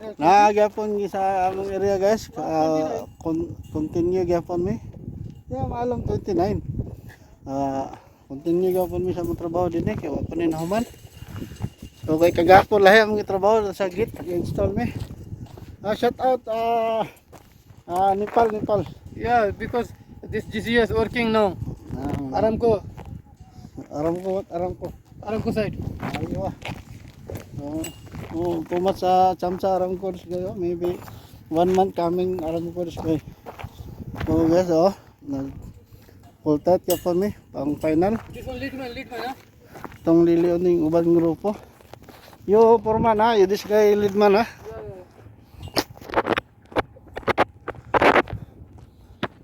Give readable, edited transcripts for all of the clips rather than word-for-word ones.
Naa gyapon gi sa among area, guys. Continue gyapon mi. Yeah, maalam 29. Continue gyapon mi sa among trabaho dinhi kay wa pa ni nahuman. So kay kagapon lahi among trabaho sa gate, install mi. Shout out Nepal, Nepal. Yeah, because this GCS working now. Aramco. Aramco, what Aramco? Aramco side. Aywa. Oh, too much sa chamsa Aramco this guy. Oh. Maybe one month coming Aramco this guy. So guys, oh, nag full tight ka pa mi pang final. This one lead man, huh? Itong lilion ng uban grupo. Yo, foreman ha, you this guy lead man ha.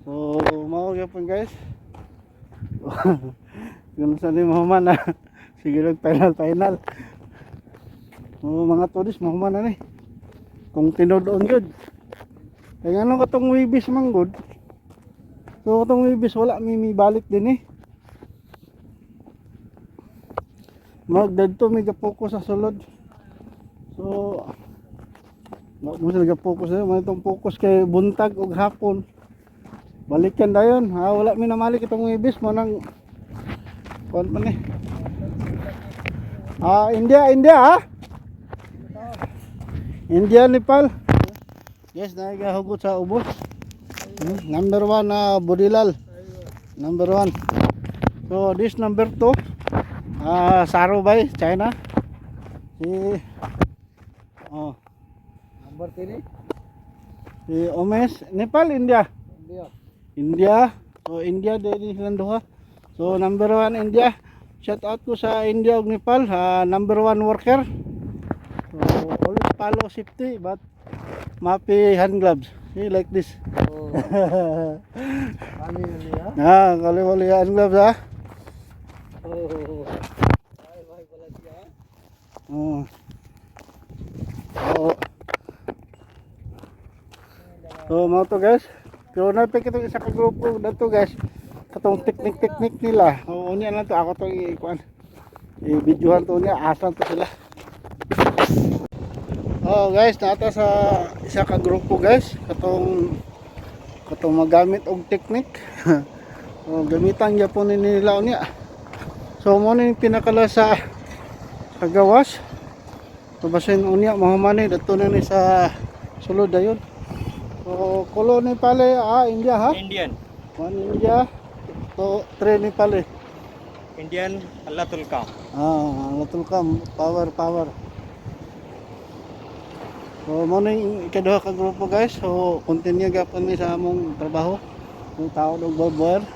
So, mao gyapon, guys. Kung sa ni mahuman ha. Sige lang, final final. Oh, mga tourist mahuman na ni. Kung tinuod gyud. Kaya ano katong Wibis man gud. So katong Wibis wala mi balik din eh. Mag didto may focus sa sulod. So mo mo sila focus eh, mo itong focus kay buntag ug hapon. Balikan dayon. Ha, wala mi namalik itong Wibis mo nang kuan pa ni. India, India ha. India, Nepal. Yes, nagahugot sa ubos. Number one na Budilal. Number one. So this number two. Sarubay, China. Si oh, Number 3. si Omes, Nepal, India. India. India. So India din silang duha. So number one India. Shout out ko sa India ug Nepal, number one worker. So always follow safety but mapi hand gloves. See, like this. Oh. Ali Ali, huh? Ah, kali-wali hand gloves ah. Oh. Bye bye pala siya. Oo. Oo. So mga to, guys. Pero napik itong isa ka grupo na to, guys. Katong teknik-teknik nila. Oo, niya lang to. Ako to i-kuan. I-videohan to niya. Asan to sila. Oh guys, nata sa isa ka grupo, guys. Katong magamit og teknik. Oh, gamitan gyapon ni nila unya. So mo ni pinakala sa gawas. So basin unya mahuman ni dadto na ni sa sulod dayon. So kulo ni pale India ha. Indian. One India. To three ni pale. Indian Allah Tulkam. Latul kam power power. So mo ni ikaduha ka grupo, guys. So continue gyapon mi sa among trabaho. Kung tao og barbed wire.